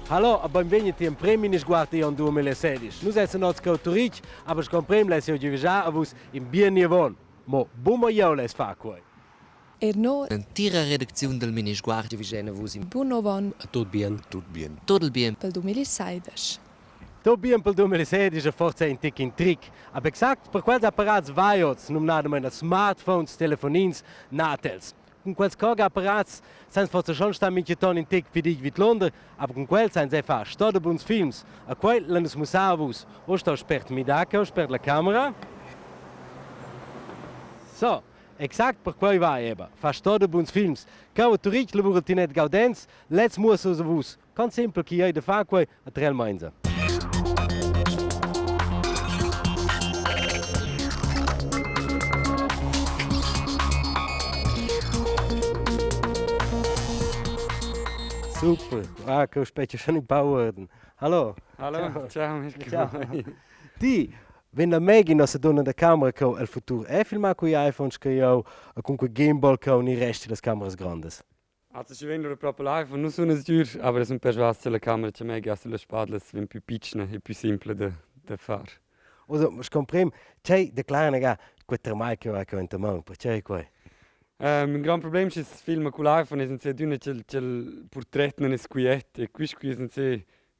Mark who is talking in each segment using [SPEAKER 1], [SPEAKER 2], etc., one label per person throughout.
[SPEAKER 1] Hallo e beinvegni in prem Minisguard igl onn 2016. Nus essan oz cheu a Turitg, aber sco emprem less jeu giavischar a vus in bien niev onn. Mo buca jeu less far quei.
[SPEAKER 2] Er no
[SPEAKER 3] L'entira redacziun dal Minisguard
[SPEAKER 4] Giavischein a vus in
[SPEAKER 2] bun nov onn
[SPEAKER 4] tut bien.
[SPEAKER 5] Tut bien.
[SPEAKER 3] Tot il bien.
[SPEAKER 2] pel 2016.
[SPEAKER 1] Tot bien pel 2016 e forsa in tic in tric. Aber exact per quels apparats vai oz, numnadamain smartphones, telefonins, natels. Cun quels coga apparats san forsa schon star mintgaton in tec pli ditg vidlonder, aber cun quels san ei far sto da buns films. A quei la nus mussar a vus. O sto spert midar cheu spert la camera. So, exact per quei va eba. Far sto da buns films. Cheu a Turitg lavura Tinette Gaudenz, lez muossa a vus. Con simpel chi ei da far quei a trel meinsa. Super. Ah, cheu spetga schon in pau uorden. Hallo.
[SPEAKER 6] Hallo, ciao Mirko.
[SPEAKER 1] Ciao. Ti, vegn la Maggie, nossa donna da camera, cheu el futur è filmar cui iPhones che jeu, cun quei gimbal cheu ni resti las cameras grondas?
[SPEAKER 6] Also schi vegn lura propi l'iPhone nu suna sgür, aber es sun persvas cha la camera cha mega sulla spadlas vegn pü pitschna e pü simpla da da far.
[SPEAKER 1] Also, scomprem, tgei declara inaga quei termagl che va cheu enta maun, pertgei quei?
[SPEAKER 6] Ün grand problem schi's filma cul iPhone es insè adüna cha'l cha'l purtret nun es quiet e quist qui es insè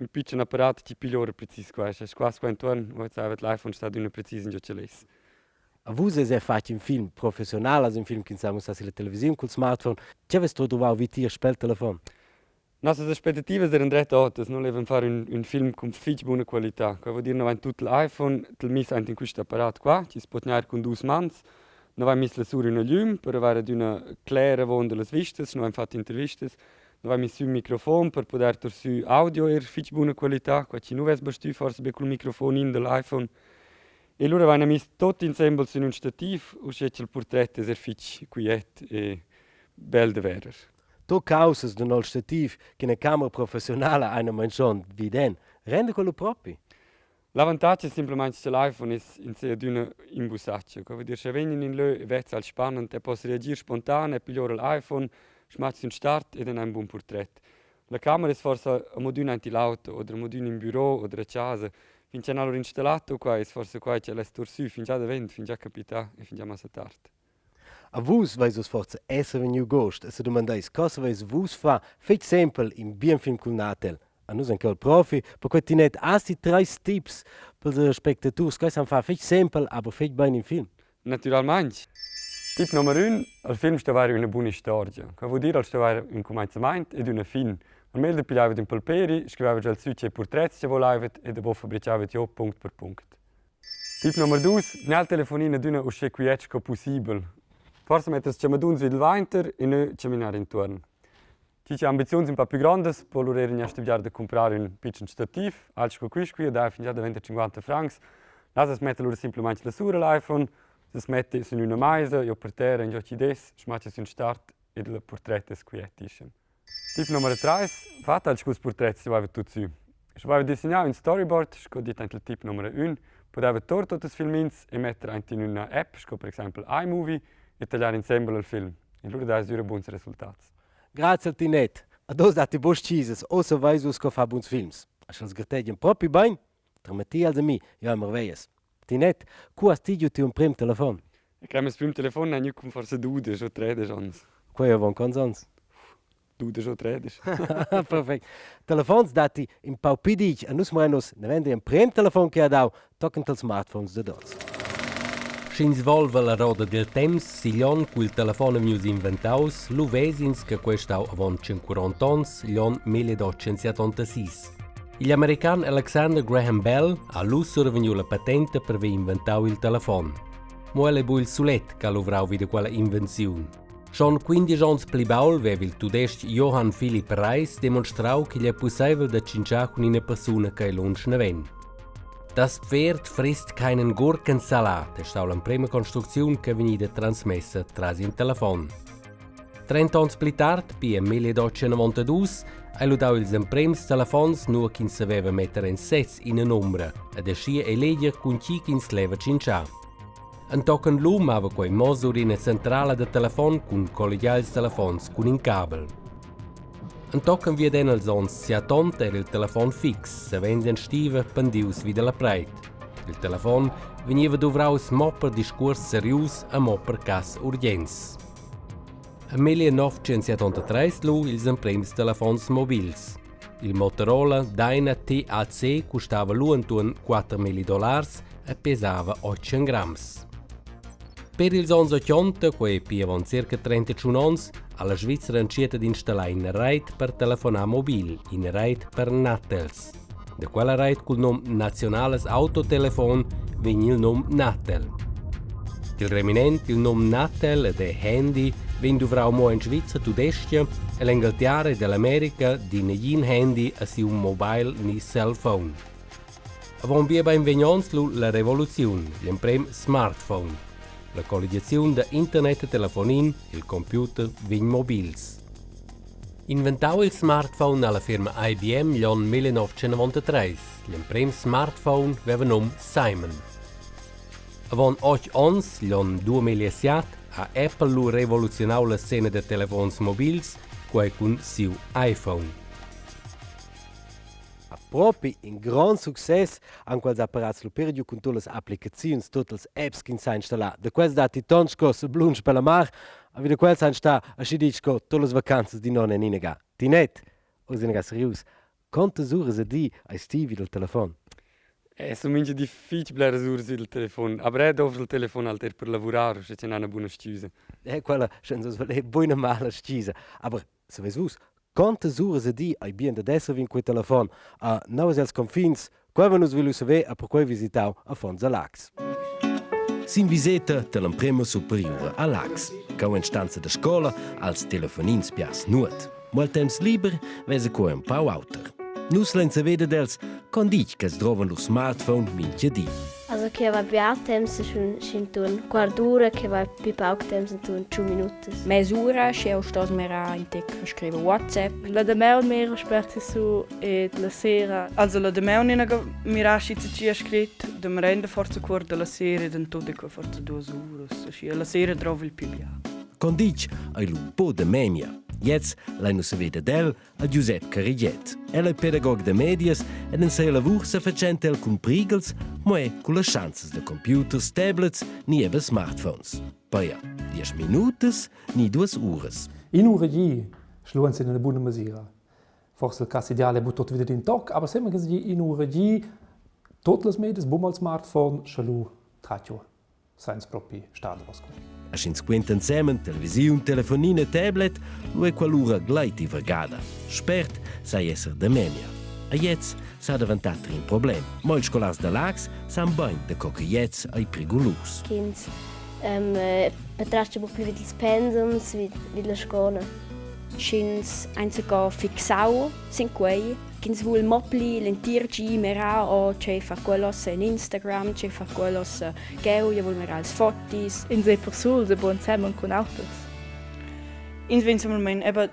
[SPEAKER 6] ün pitschen apparat chi piglia oura precis quai. Scha squas qua intuorn, uossa l'iPhone sta adüna precis ingio ch'el es.
[SPEAKER 1] A vus es er fatg in film professional, also in film ch'ins sa mussar silla televisiun cul smartphone. Tge avess tu duvau vitier spel telefon?
[SPEAKER 6] Nossas aspettativas eran dret otas, noi levan far ün ün film cun fich buna qualità. Quai voul dir, noi vain tut l'iPhone, t'l miss aint in quist apparat qua, chi's po tgnair cun duos mans. Noi vain miss lasur üna glüm per avair adüna cler avuonda las vistas, noi vain fat intervistas. Noi vain miss sü ün microfon per pudair tour sü audio eir fich buna qualità, quai chi nu vess bastü forsa be cul microfonin da l'iPhone. E lura vaina miss tuot insembel sün ün stativ, uschè cha'l purtret es eir fich quiet e bel da verer.
[SPEAKER 1] Tu causas d'ün ol stativ ch'üna camera professiunala einamaing schon viden. Renda quello propi?
[SPEAKER 6] L'avantatg es simplamaing cha l'iPhone es in se adüna in busacha. Quai voul dir, scha vegn in ün lö e vezza alch spannend e poss reagir spontan e piglior l'iPhone, schmatsch ün start ed en hai ün bun purtret. La camera es forsa amo adüna aint il auto oder amo adüna in büro oder a chasa. Fin cha n'ha lura installato quai es forsa quai ch'el es tour sü fingià davent, fingià capità e fingià massa tard.
[SPEAKER 1] A vus veis uss forsa esser vegniu gost e sedumandais co saveis vus far fetg sempel in bien film cul natel. A nus en quel profi, perquei Tinette has ti treis tips pels spectaturs che san far fetg sempel, aber fetg bein in film.
[SPEAKER 6] Natüralmaing. Tip nomer ün, il film sto avair üna buna istorgia. Quai voul dir, el sto avair ün cumainzamaint ed üna fin. Al meglder pigliaivat ün palperi, scrivaivat già sü che purtrets cha volaivat e davo fabrichaivat giò punct per punct. Tip nomer dus, gnà il telefonin adüna uschè quiet sco pussibel. Forsa mettast chamaduns vid il vainter e nö chaminar intuorn. Chi chi ha ambiziuns ün pa plü grondas po lura eir gnir stübgiar da cumprar ün pitschen stativ, alch sco quist qui, dà fingià davent da 50 francs. Là as metta lura simplamaing lasura l'iPhone, as metta sün üna maisa, jo per terra ingio chi dess, schmacha sün start ed il purtret es quietischem. Tip numer trais, fat alch culs purtrets chi vaiva tut sü. Sche vaiva designà ün storyboard, sco dit aint il tip numer ün, pudaiva tour tuot ils filmins e metter aint in üna app, sco per exaimpel iMovie, e tagliar insembel il film. E lura dà sgüra buns resultats.
[SPEAKER 1] Grazie al Tinette. Ad oz datti buc tgisas, ossa veis vus co far buns films. A sch'els gartegian propi bein, trametti els a mi, jeu hai marveglias. Tinette, cu has ti giu tiu emprem telefon?
[SPEAKER 6] Ich glaube, mein telefon ha gnü cun forsa 12 o 13 ans.
[SPEAKER 1] Quei avon quants ans?
[SPEAKER 6] 12 o 13.
[SPEAKER 1] Perfect. Telefons datti in pau pi ditg a nus morenos ne vende emprem telefon che ha dau tochen tals smartphones dad oz.
[SPEAKER 4] Sch'ins volva la roda dil temps sigl onn cu il telefon è vegnius inventaus, lu ves'ins che quei stau avon 140 onns, gl'onn 1876. Igl american Alexander Graham Bell ha lu survegniu la patenta per haver inventau il telefon. Mo el ei buc il sulet che ha luvrau vi da quella invenziun. Schon 15 onns pli baul veva il tudestg Johann Philipp Reis demonstrau ch'igl ei pusseivel da tschintschar cun ina persuna che ei lunsch naven. Das Pferd frisst keinen Gurkensalat è stau l'emprema construcziun ch'è vegnida transmessa tras in telefon. 30 onns pli tard, pia 1892, hai lu dau ils emprems telefons nua ch'ins saveva metter en sez ina numra ed aschia eleger cun chi ch'ins leva tschintschar. Entochen lu mava quei mo sur ina centrala da telefon cun colligiar ils telefons cun in cabel. Entochen viaden els onns siatonta era il telefon fix, savens en stiva pendius vi dalla preit. Il telefon vegneva duvraus mo per discuors serius e mo per cass urgents. En 1973 lu ils emprems telefons mobils. Il Motorola Dyna TAC custava lu entuorn 4.000 dollars e pesava 800 grams. Per ils onns 80, quei pia avon circa 31 onns, ha la Svizra entschiet ad installar ina reit per telefonar mobil, ina reit per natels. Da quella reit cul num Nationales Autotelefon vegn il num Natel. Dil reminent il num Natel ed è Handy vegn duvrau mo en Svizra tudestga e l'Engalterra ed ell'America di negin handy a siu mobile ni cellphone. Avon biebein vegn onns lu la revoluziun, gl'emprem smartphone. La colligiaziun da internet e telefonin, il computer vegn mobils. Inventau il smartphone ha la firma IBM gl'onn 1993. Gl'emprem smartphone veva num Simon. Avon otg onns, gl'onn 2007, ha Apple lu revoluziunau la scena da telefons mobils, quei cun siu iPhone.
[SPEAKER 1] Ha propi in grond success han quels apparats lu perdiu cun tut las applicaziuns, tut las apps ch'ins sa installar. Da quels datti ton sco sablun per la mar, a vi da quels han sta aschi ditg sco tut las vacanzas d'in onn en inaga. Tinet, oz inaga serius, quantas uras a di eis ti vid il telefon?
[SPEAKER 6] Eh, sun mincha di fich bleras uras vid il telefon, aber er dovr il telefon halt eir per lavurar, uschè cha n'ha üna buna stüsa.
[SPEAKER 1] Eh, quella, sch'ins oz valer buna mala stgisa. Aber Saveis vus, quantas uras a di ei bien dad esser vin quei telefon a novas els confins, quei havein nus vuliu saver e perquei visitau affons a Laax.
[SPEAKER 4] Sin viseta dall'emprema superiura a Laax, cheu en stanza da scola als telefonins piars nuot. Mo el temps liber vesa quei empau auter. Nus lein saver dad els con ditg ch'els drovan lur smartphone mintga di.
[SPEAKER 5] Also che va bia temps schon quart che va più pauc temps inturn 2 minutas.
[SPEAKER 6] Mes'ura, sche eu stos mirar in tec a scriver WhatsApp.
[SPEAKER 7] La damaun mira spert su e la sera.
[SPEAKER 8] Also la damaun ina mira schi ci ha scrit, da merenda forza cuort dalla sera ed en tut qua forza duas uras. Aschi la sera drovo il più bia.
[SPEAKER 4] Con ditg ei lu po de memia. Jetzt lein nus saver dad el a Giusep Carigiet. El ei pedagog da medias ed en sia lavur sefatschenta el cun prigels, mo è cun las schanzas da computers, tablets ni eben smartphones. Pia diesch minutas ni duas uras.
[SPEAKER 9] In'ura gi schluan sin una buna mesira. Forse il cass ideal è bu tot wieder in toc, aber sembra che si in'ura gi tot las medias bum al smartphone, sche lu tratio senza propi star davos quel.
[SPEAKER 4] A sch'ins quenta ensemen televisiun, telefonin e tablet, lu è quell'ura gleiti vargada. Spert sai esser da memia. A gliez sa daventar in problem. Mo ils scolars da Laax san bein da co che gliez ei prigulus.
[SPEAKER 5] Ch'ins ähm, betrachta buc pli vid ils pensums, vid, vid la scola.
[SPEAKER 6] Sch'ins enzacò fixau sin quei, ch'ins vul mo pli l'entir gi mirar oh tgei fa quellos en Instagram, tgei fa quellos cheu, jeu vul mirar ils fotis.
[SPEAKER 7] Ins ei persuls e buc ensemen cun auters.
[SPEAKER 8] Ins vegn semplamein eben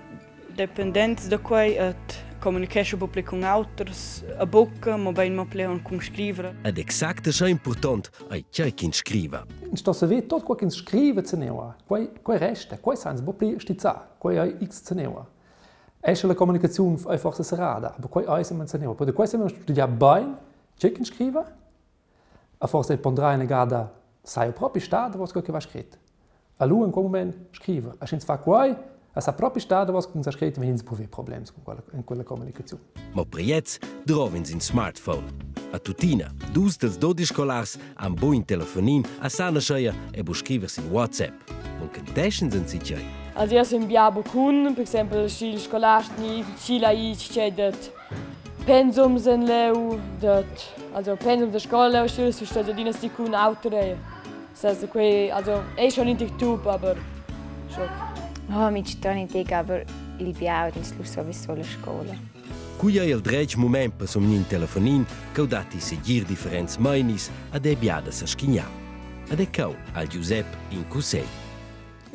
[SPEAKER 8] dependents da quei et communichescha buc pli cun auters a bucca, mobein mo pli cun scriver.
[SPEAKER 4] Ed exact aschia impurtont ei tgei ch'ins scriva.
[SPEAKER 9] Ins sto saver tot quei ch'ins scriva zeneua. Quei, quei resta, quei sa ins buc pli stizzar, quei ei x zeneua. E sche la communicaziun ei forsa serrada, aber quei ei semper zeneua. Per quei semper studiar bein tgei ch'ins scriva, a forsa ei pondrar ina gada sai propi star davos quei che va scrit. Allura in quel moment scriver. E sch'ins fa quei, e sa propi star davos che ins ha scrit, vegn ins provir problems con quella, in quella communicaziun.
[SPEAKER 4] Ma per gliez drov'ins in smartphone. A tuttina, dus dels dodisch scolars han bu in telefonin a sana scheia e bu scriver sin WhatsApp. Muncanteschens en si
[SPEAKER 7] Also io sun bia bucun, per exempel sch'il scolast ni chi la i che det pensums en leu, det also pensums da scola leu, sch'il sto adina sti cun auter. Also quei also ei schon in tup, aber schon.
[SPEAKER 10] Oh, mi ci torni tic, aber il biau ins lu sowieso la scola.
[SPEAKER 4] Cui ei il dretg mument per sumnir in telefonin, ch'eu datti segir differents meinis ad ei biada sa schignar. Ed è cau al Giusep in cussegl.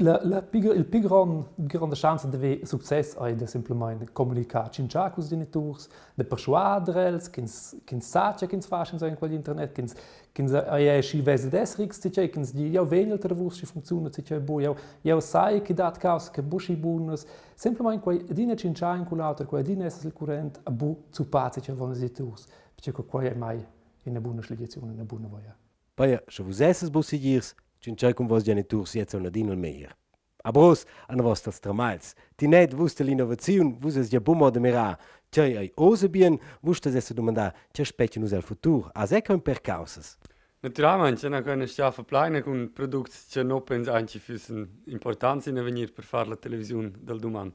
[SPEAKER 9] La, la il pli grond, gronda chance d'haver success ei da semplamein comunicar tschintschar culs geniturs, da perschuader els, ch'ins ch'ins sa tgei ch'ins fa sch'ins ei en quel internet, ch'ins ch'ins ei è schi vesa d'esser x tgei ch'ins di jeu vegnel tar vus schi funcziuna tgei bu, jeu jeu sai che dat caus che bu schi bunas. Semplamein quei adina tschintschar in cun l'auter, quei adina esser sil current a bu zuppar tgei avon ils geniturs, perche che quei ei mai ina buna schligiaziun, ina buna via.
[SPEAKER 1] Pia, sche vus essas buc segirs, tschintschei cun vos geniturs gliez aunc adina il meglier. Aber oz han vos dals tramagls. Tineit vus dall'innovaziun, vus eis gia buca mo da mirar tgei ei oz bien, vus stes esser dumandar tgei spetga nus el futur. Has è per caussas.
[SPEAKER 6] Naturalmente, c'è una schiaffa pleina cun products che no pens anche füssen importants in avegnir per far la televisiun dal doman.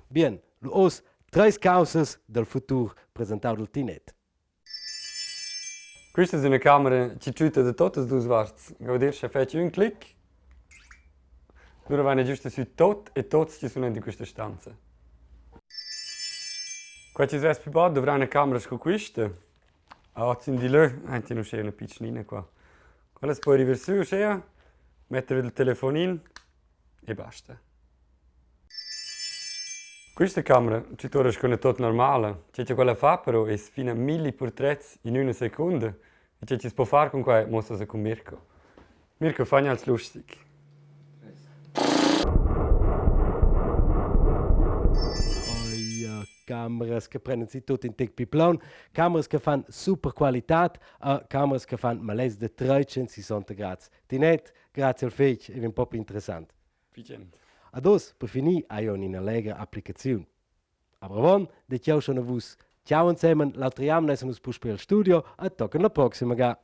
[SPEAKER 1] Bien, lu oz treis caussas dal futur presentau dal Tinet.
[SPEAKER 6] Quista es üna camera chi tschütta da tuottas duos varts. Voul dir scha fetsch ün clic, lura vaina güsta sü tot e tuots chi sun aint in quista stanza. Qua chi's vess plü bod dovrà üna camera sco quista. Hozindi lö aint in uschè üna pitschnina qua. Quella as po river sü uschea, metter il telefonin e basta. Quista camera tuot'ora sco üna tot normala. Che cha quella fa però es fin a milli purtrets in üna secunda. E che chi's po far cun quai muossa cun Mirco. Mirco, fagn als lustig.
[SPEAKER 1] Oia, cameras che prenden si tut in tec pli plaun, cameras che fan super qualitad, cameras che fan maless de 360 grads. Tinet, grazie al fetg, è un po' interessant.
[SPEAKER 6] Figent.
[SPEAKER 1] Ad oz, per finir, hai jeu ina legra applicaziun. Aber avon det jeu schon a vus. Ciao ensemen, l'altra jamna essan nus puspei al studio e tochen la proxima ga.